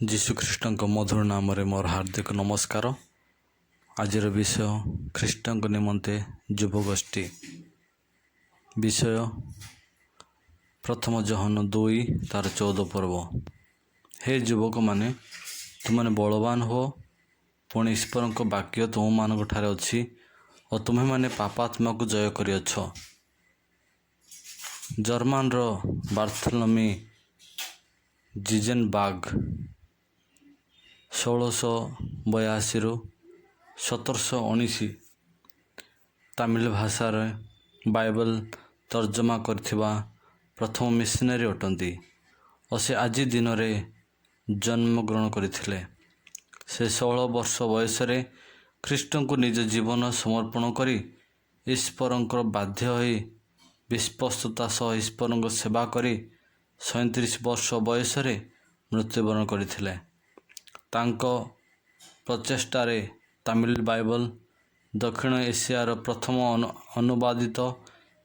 ଯୀଶୁଖ୍ରୀଷ୍ଟଙ୍କ ମଧୁର ନାମରେ ମୋର ହାର୍ଦ୍ଦିକ ନମସ୍କାର। ଆଜିର ବିଷୟ ଖ୍ରୀଷ୍ଟଙ୍କ ନିମନ୍ତେ ଯୁବଗୋଷ୍ଠୀ। ବିଷୟ ପ୍ରଥମ ଯୋହନ 2 ତାର 14 ପର୍ବ। ହେ ଯୁବକମାନେ, ତୁମେମାନେ ବଳବାନ ହୁଅ, ପୁଣି ଈଶ୍ୱରଙ୍କ ବାକ୍ୟ ତୁମମାନଙ୍କ ଠାରେ ଅଛି ଓ ତୁମେମାନେ ପାପାତ୍ମାକୁ ଜୟ କରିଅଛ। ଜର୍ମାନର ବାର୍ଥଲମି ଜିଜେନବାଗ 1682ରୁ 1719 ତାମିଲ ଭାଷାରେ ବାଇବଲ ତର୍ଜମା କରିଥିବା ପ୍ରଥମ ମିଶନାରୀ ଅଟନ୍ତି ଓ ସେ ଆଜି ଦିନରେ ଜନ୍ମଗ୍ରହଣ କରିଥିଲେ। ସେ 16 ବର୍ଷ ବୟସରେ ଖ୍ରୀଷ୍ଟଙ୍କୁ ନିଜ ଜୀବନ ସମର୍ପଣ କରି ଈଶ୍ୱରଙ୍କର ବାଧ୍ୟ ହୋଇ ବିଶ୍ୱସ୍ତତା ସହ ଈଶ୍ୱରଙ୍କ ସେବା କରି 37 ବର୍ଷ ବୟସରେ ମୃତ୍ୟୁବରଣ କରିଥିଲେ। ତାଙ୍କ ପ୍ରଚେଷ୍ଟାରେ ତାମିଲ ବାଇବଲ ଦକ୍ଷିଣ ଏସିଆର ପ୍ରଥମ ଅନୁବାଦିତ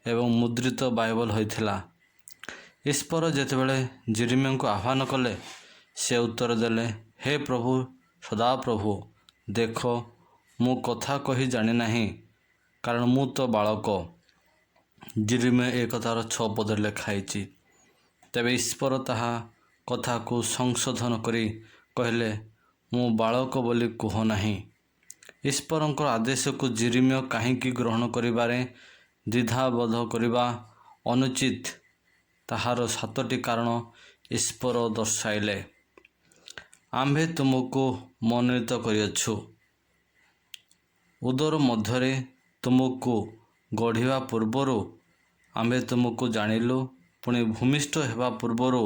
ଏବଂ ମୁଦ୍ରିତ ବାଇବଲ ହୋଇଥିଲା। ଈଶ୍ୱର ଯେତେବେଳେ ଜିରିମିୟଙ୍କୁ ଆହ୍ୱାନ କଲେ, ସେ ଉତ୍ତର ଦେଲେ, "ହେ ପ୍ରଭୁ ସଦାପ୍ରଭୁ, ଦେଖ, ମୁଁ କଥା କହି ଜାଣେ ନାହିଁ, କାରଣ ମୁଁ ତ ବାଳକ।" ଜିରିମିୟ 1 ତାର 6 ପଦରେ ଲେଖା ହେଇଛି। ତେବେ ଈଶ୍ୱର ତାହା କଥାକୁ ସଂଶୋଧନ କରି କହିଲେ, "ମୁଁ ବାଳକ ବୋଲି କୁହ ନାହିଁ।" ଈଶ୍ୱରଙ୍କର ଆଦେଶକୁ ଜିରିମିୟ କାହିଁକି ଗ୍ରହଣ କରିବାରେ ଦ୍ୱିଧାବୋଧ କରିବା ଅନୁଚିତ, ତାହାର ସାତଟି କାରଣ ଈଶ୍ୱର ଦର୍ଶାଇଲେ। ଆମ୍ଭେ ତୁମକୁ ମନୋନୀତ କରିଅଛୁ। ଉଦର ମଧ୍ୟରେ ତୁମକୁ ଗଢ଼ିବା ପୂର୍ବରୁ ଆମ୍ଭେ ତୁମକୁ ଜାଣିଲୁ, ପୁଣି ଭୂମିଷ୍ଠ ହେବା ପୂର୍ବରୁ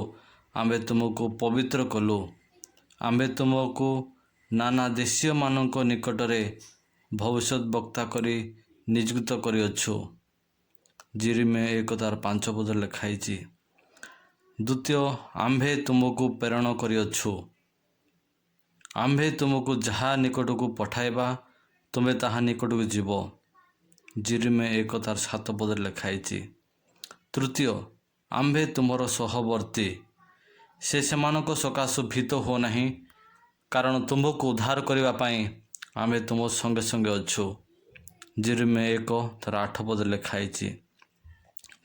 ଆମ୍ଭେ ତୁମକୁ ପବିତ୍ର କଲୁ। ଆମ୍ଭେ ତୁମକୁ ନାନା ଦେଶୀୟମାନଙ୍କ ନିକଟରେ ଭବିଷ୍ୟତ ବକ୍ତା କରି ନିଯୁକ୍ତ କରିଅଛୁ। ଜିରିମିୟ 1 ତାର 5 ପଦରେ ଲେଖା ହେଇଛି। ଦ୍ୱିତୀୟ, ଆମ୍ଭେ ତୁମକୁ ପ୍ରେରଣ କରିଅଛୁ। ଆମ୍ଭେ ତୁମକୁ ଯାହା ନିକଟକୁ ପଠାଇବା, ତୁମେ ତାହା ନିକଟକୁ ଯିବ। ଜିରିମିୟ 1 ତାର 7 ପଦରେ ଲେଖା ହେଇଛି। ତୃତୀୟ, ଆମ୍ଭେ ତୁମର ସହବର୍ତ୍ତୀ। ସେ ସେମାନଙ୍କ ସକାଶୁ ଭୀତ ହୁଅ ନାହିଁ, କାରଣ ତୁମ୍ଭକୁ ଉଦ୍ଧାର କରିବା ପାଇଁ ଆମ୍ଭେ ତୁମ ସଙ୍ଗେ ସଙ୍ଗେ ଅଛୁ। ଜିରିମିୟ 1 ତାର 8 ପଦରେ ଲେଖା ହେଇଛି।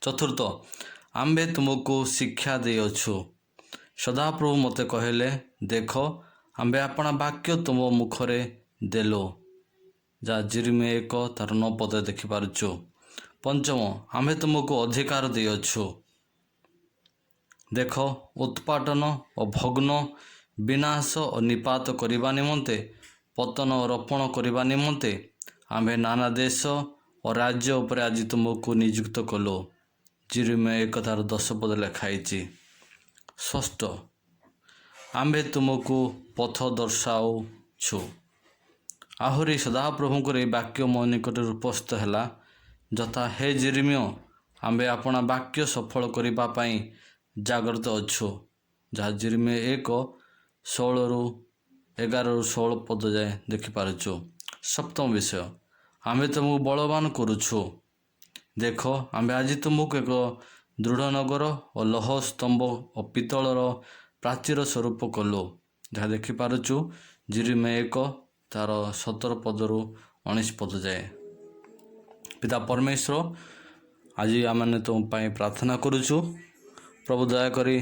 ଚତୁର୍ଥ, ଆମ୍ଭେ ତୁମକୁ ଶିକ୍ଷା ଦେଇଅଛୁ। ସଦାପ୍ରଭୁ ମୋତେ କହିଲେ, ଦେଖ, ଆମ୍ଭେ ଆପଣା ବାକ୍ୟ ତୁମ ମୁଖରେ ଦେଲୁ, ଯାହା ଜିରିମିୟ 1 ତାର 9 ପଦରେ ଦେଖିପାରୁଛୁ। ପଞ୍ଚମ, ଆମ୍ଭେ ତୁମକୁ ଅଧିକାର ଦେଇଅଛୁ। ଦେଖ, ଉତ୍ପାଟନ ଓ ଭଗ୍ନ, ବିନାଶ ଓ ନିପାତ କରିବା ନିମନ୍ତେ, ପତ୍ତନ ଓ ରୋପଣ କରିବା ନିମନ୍ତେ ଆମ୍ଭେ ନାନା ଦେଶ ଓ ରାଜ୍ୟ ଉପରେ ଆଜି ତୁମକୁ ନିଯୁକ୍ତ କଲୁ। ଜିରିମିୟ 1 ତାର 10 ପଦ ଲେଖା ହେଇଛି। ଷଷ୍ଠ, ଆମ୍ଭେ ତୁମକୁ ପଥ ଦର୍ଶାଉଛୁ। ଆହୁରି ସଦାପ୍ରଭୁଙ୍କର ଏହି ବାକ୍ୟ ମୋ ନିକଟରେ ଉପସ୍ଥିତ ହେଲା, ଯଥା, ହେ ଜିରିମିୟ, ଆମ୍ଭେ ଆପଣା ବାକ୍ୟ ସଫଳ କରିବା ପାଇଁ ଜାଗ୍ରତ ଅଛୁ, ଯାହା ଜିରିମିୟ 1 16ରୁ 11ରୁ 16 ପଦ ଯାଏ ଦେଖିପାରୁଛୁ। ସପ୍ତମ ବିଷୟ, ଆମ୍ଭେ ତୁମକୁ ବଳବାନ କରୁଛୁ। ଦେଖ, ଆମ୍ଭେ ଆଜି ତୁମକୁ ଏକ ଦୃଢ଼ ନଗର ଓ ଲୌହ ସ୍ତମ୍ଭ ଓ ପିତ୍ତଳର ପ୍ରାଚୀର ସ୍ୱରୂପ କଲୁ, ଯାହା ଦେଖିପାରୁଛୁ ଜିରିମିୟ 1 ତାର 17 ପଦରୁ 19 ପଦ ଯାଏ। ପିତା ପରମେଶ୍ୱର, ଆଜି ଆମେମାନେ ତୁମ ପାଇଁ ପ୍ରାର୍ଥନା କରୁଛୁ। ପ୍ରଭୁ, ଦୟାକରି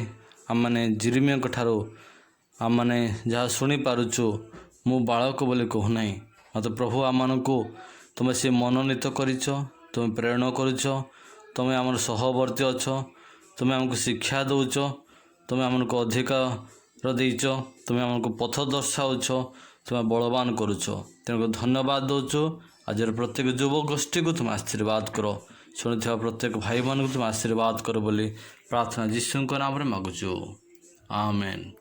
ଆମମାନେ ଜିରିମିୟଙ୍କ ଠାରୁ ଆମମାନେ ଯାହା ଶୁଣିପାରୁଛୁ, ମୁଁ ବାଳକ ବୋଲି କହୁନାହିଁ। ମାତ୍ର ପ୍ରଭୁ, ଆମମାନଙ୍କୁ ତୁମେ ସେ ମନୋନୀତ କରିଛ, ତୁମେ ପ୍ରେରଣ କରୁଛ, ତୁମେ ଆମର ସହବର୍ତ୍ତୀ ଅଛ, ତୁମେ ଆମକୁ ଶିକ୍ଷା ଦେଉଛ, ତୁମେ ଆମକୁ ଅଧିକାର ଦେଇଛ, ତୁମେ ଆମକୁ ପଥ ଦର୍ଶାଉଛ, ତୁମେ ବଳବାନ କରୁଛ। ତେଣୁ ଧନ୍ୟବାଦ ଦେଉଛୁ। ଆଜିର ପ୍ରତ୍ୟେକ ଯୁବଗୋଷ୍ଠୀକୁ ତୁମେ ଆଶୀର୍ବାଦ କର। ଶୁଣିଥିବା ପ୍ରତ୍ୟେକ ଭାଇମାନଙ୍କୁ ତୁମେ ଆଶୀର୍ବାଦ କର ବୋଲି ପ୍ରାର୍ଥନା ଯୀଶୁଙ୍କ ନାମରେ ମାଗୁଛୁ। ଆମେନ୍।